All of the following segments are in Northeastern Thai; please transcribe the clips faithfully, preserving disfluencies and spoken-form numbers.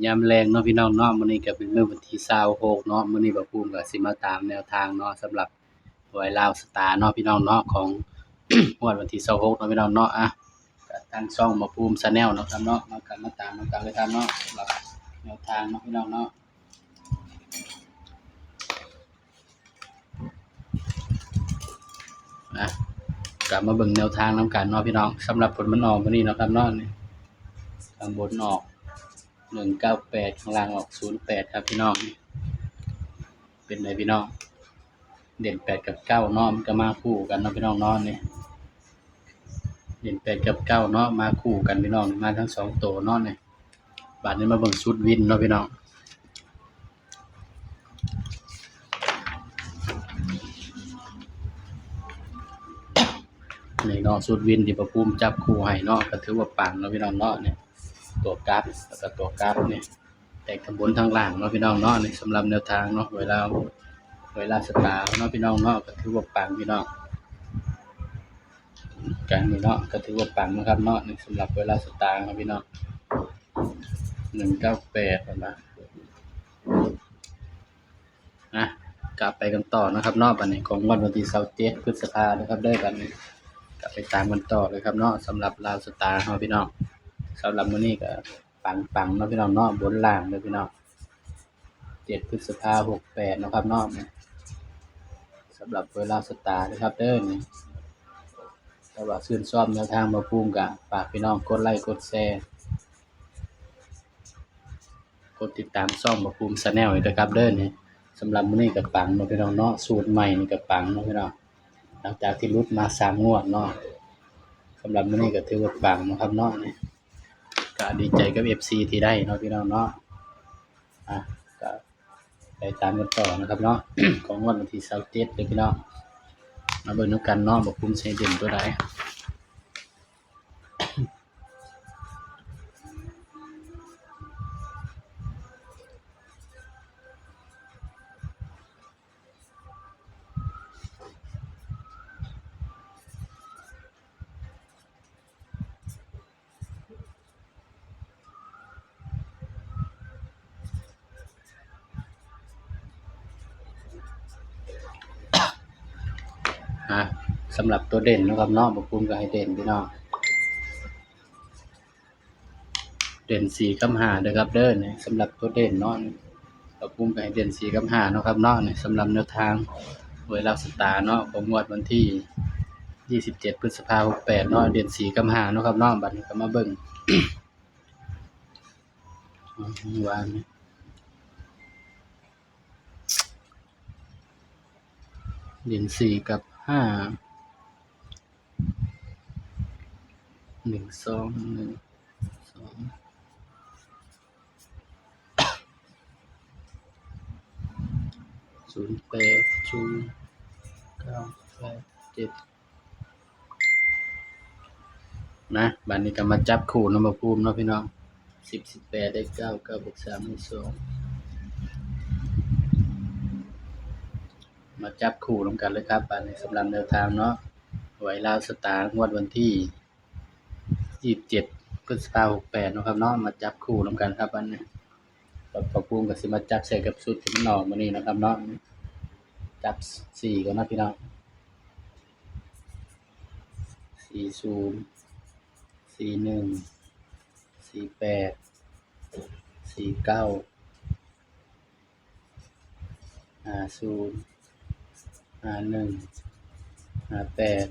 ยามแลงเนาะพี่น้องเนาะ มื้อนี้ก็เป็นมื้อวันที่ซาวหกเนาะ มื้อนี้บ่าวภูมิก็สิมาตามแนวทางเนาะ สำหรับหวยลาวสตาร์เนาะพี่น้องเนาะ ของงวดวันที่ซาวหกเนาะพี่น้องเนาะ อ่ะ ก็ทางช่องบ่าวภูมิชาแนลเนาะครับเนาะ มากัน มาตามนำกันเลยครับเนาะ สำหรับแนวทางเนาะพี่น้องเนาะ อ่ะ กลับมาเบิ่งแนวทางนำกันเนาะพี่น้อง สำหรับผลมันออกมื้อนี้เนาะครับเนาะ นี่ ข้างบนออก หนึ่งเก้าแปด ข้างล่างออก ศูนย์แปด ครับพี่น้อง เป็นไงพี่น้อง เด่นแปดกับเก้าเนาะ มันก็มาคู่กันเนาะพี่น้องเนาะ นี่ เด่นแปดกับเก้าเนาะ มาคู่กันพี่น้อง มาทั้งสองตัวเนาะ นี่ บาดนี้มาเบิ่งชุดวินเนาะพี่น้อง นี่เนาะ ชุดวินที่บ่าวภูมิจับคู่ให้เนาะ ก็ถือว่าปังเนาะพี่น้องเนาะ นี่ ตัวกลับ แล้วก็ตัวกลับ นี่ แตกทั้งบนทั้งล่างเนาะพี่น้องเนาะ นี่ สำหรับแนวทางเนาะ หวยลาว หวยลาวสตาร์เนาะพี่น้องเนาะ ก็ถือว่าปังพี่น้อง กันนี่เนาะ ก็ถือว่าปังนะครับเนาะ นี่ สำหรับหวยลาวสตาร์เนาะพี่น้อง หนึ่งเก้าแปด นะ นะ กลับไปกันต่อนะครับเนาะ บัดนี้ของงวดวันที่ซาวเจ็ดพฤษภานะครับเด้อ บัดนี้ กลับไปตามกันต่อเลยครับเนาะ สำหรับลาวสตาร์เนาะพี่น้อง สำหรับมื้อนี้ก็ปังๆเนาะพี่น้องเนาะ บนล่างเลยพี่น้อง เจ็ดพฤษภาหกแปดเนาะครับเนาะ สำหรับหวยลาวสตาร์นะครับเด้อ นี่ ถ้าว่าชื่นชอบแนวทางบ่าวภูมิก็ฝากพี่น้องกดไลค์กดแชร์ กดติดตามช่องบ่าวภูมิชาแนลด้วยนะครับเด้อ นี่ สำหรับมื้อนี้ก็ปังเนาะพี่น้องเนาะ สูตรใหม่นี่ก็ปังเนาะพี่น้อง หลังจากที่หลุดมาสามงวดเนาะ สำหรับมื้อนี้ก็ถือว่าปังเนาะครับเนาะ นี่ ก็ดีใจกับ เอฟซี ที่ได้เนาะพี่น้องเนาะ อ่ะ ก็ไปตามกันต่อนะครับเนาะ ของงวดวันที่ซาวเจ็ดเลยพี่น้อง มาเบิ่งนำกันเนาะ บ่าวภูมิสิให้เด่นตัวใด อ่ะ สำหรับตัวเด่นนะครับเนาะ บ่าวภูมิก็ให้เด่นพี่น้อง เด่นสี่กับห้าเด้อครับเด้อ นี่ สำหรับตัวเด่นเนาะ บ่าวภูมิก็ให้เด่นสี่กับห้าเนาะครับเนาะ นี่ สำหรับแนวทางหวยลาวสตาร์เนาะ ของงวดวันที่ยี่สิบเจ็ดพฤษภาหกแปดเนาะ เด่นสี่กับห้าเนาะครับเนาะ บัดนี้ก็มาเบิ่ง อืม วาง เด่นสี่กับห้า หนึ่งสอง หนึ่งสอง ศูนย์แปด ศูนย์เก้า แปดเจ็ด นะ บัดนี้ก็มาจับคู่เนาะ บ่าวภูมิเนาะพี่น้อง สิบ สิบแปด ได้เก้า เก้าบวกสามได้สอง มาจับคู่นำกันเลยครับ บัดนี้สำหรับแนวทางเนาะ หวยลาวสตาร์งวดวันที่ยี่สิบเจ็ดพฤษภาหกแปดเนาะครับเนาะ มาจับคู่นำกันครับ บัดนี้ บ่าวภูมิก็สิมาจับใส่กับชุดที่มันออกมื้อนี้นะครับเนาะ จับสี่ก่อนนะพี่น้อง สี่ศูนย์ สี่หนึ่ง สี่แปด สี่เก้า ห้าศูนย์ ห้าหนึ่ง ห้าแปด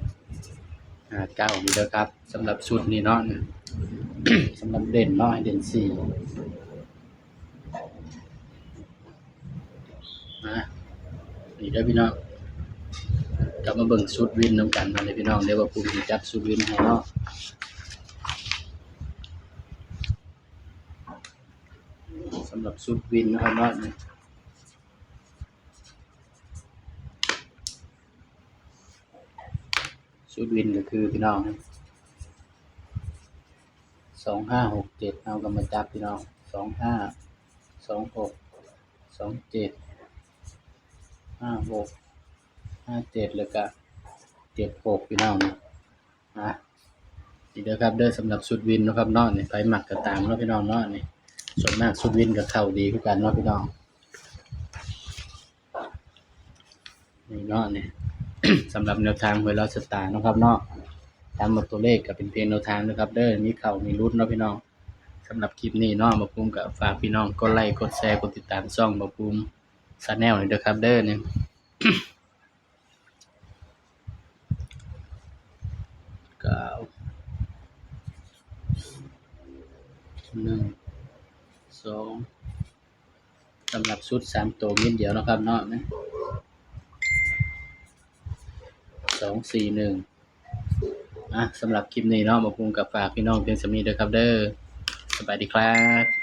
ห้าเก้า นี่เด้อครับ สำหรับชุดนี้เนาะ สำหรับเด่นเนาะ ให้เด่นสี่ นะ นี่เด้อพี่น้อง กลับมาเบิ่งชุดวินนำกันมาเลยพี่น้อง เดี๋ยวบ่าวภูมิสิจับชุดวินให้เนาะ สำหรับชุดวินนะครับเนาะ ชุดวินก็คือพี่น้อง สองห้าหกเจ็ด เอาก็มาจับพี่น้อง สองห้า สองหก สองเจ็ด ห้าหก ห้าเจ็ด แล้วก็ เจ็ดหก พี่น้อง อ่ะ นี่เด้อครับเด้อ สำหรับชุดวินเนาะครับเนาะ นี่ ไผมักก็ตามเนาะพี่น้องเนาะ นี่ ส่วนมากสุดวินก็เข้าดีคือกันเนาะพี่น้อง นี่เนาะนี่ สำหรับแนวทางหวยลาวสตาร์เนาะครับเนาะ ตามตัวเลขก็เป็นเพียงแนวทางนะครับเด้อ มีเข้ามีหลุดเนาะพี่น้อง สำหรับคลิปนี้เนาะ บ่าวภูมิก็ฝากพี่น้องกดไลค์ กดแชร์ กดติดตามช่องบ่าวภูมิ Channel นี่เด้อครับเด้อนี่ เก้า หนึ่ง สอง สำหรับชุดสามตัวเม็ดเดียวเนาะครับเนาะ สองสี่หนึ่ง อ่ะ สำหรับคลิปนี้เนาะ บ่าวภูมิก็ฝากพี่น้องเพียงส่ำนี้เด้อครับเด้อ สบายดีครับ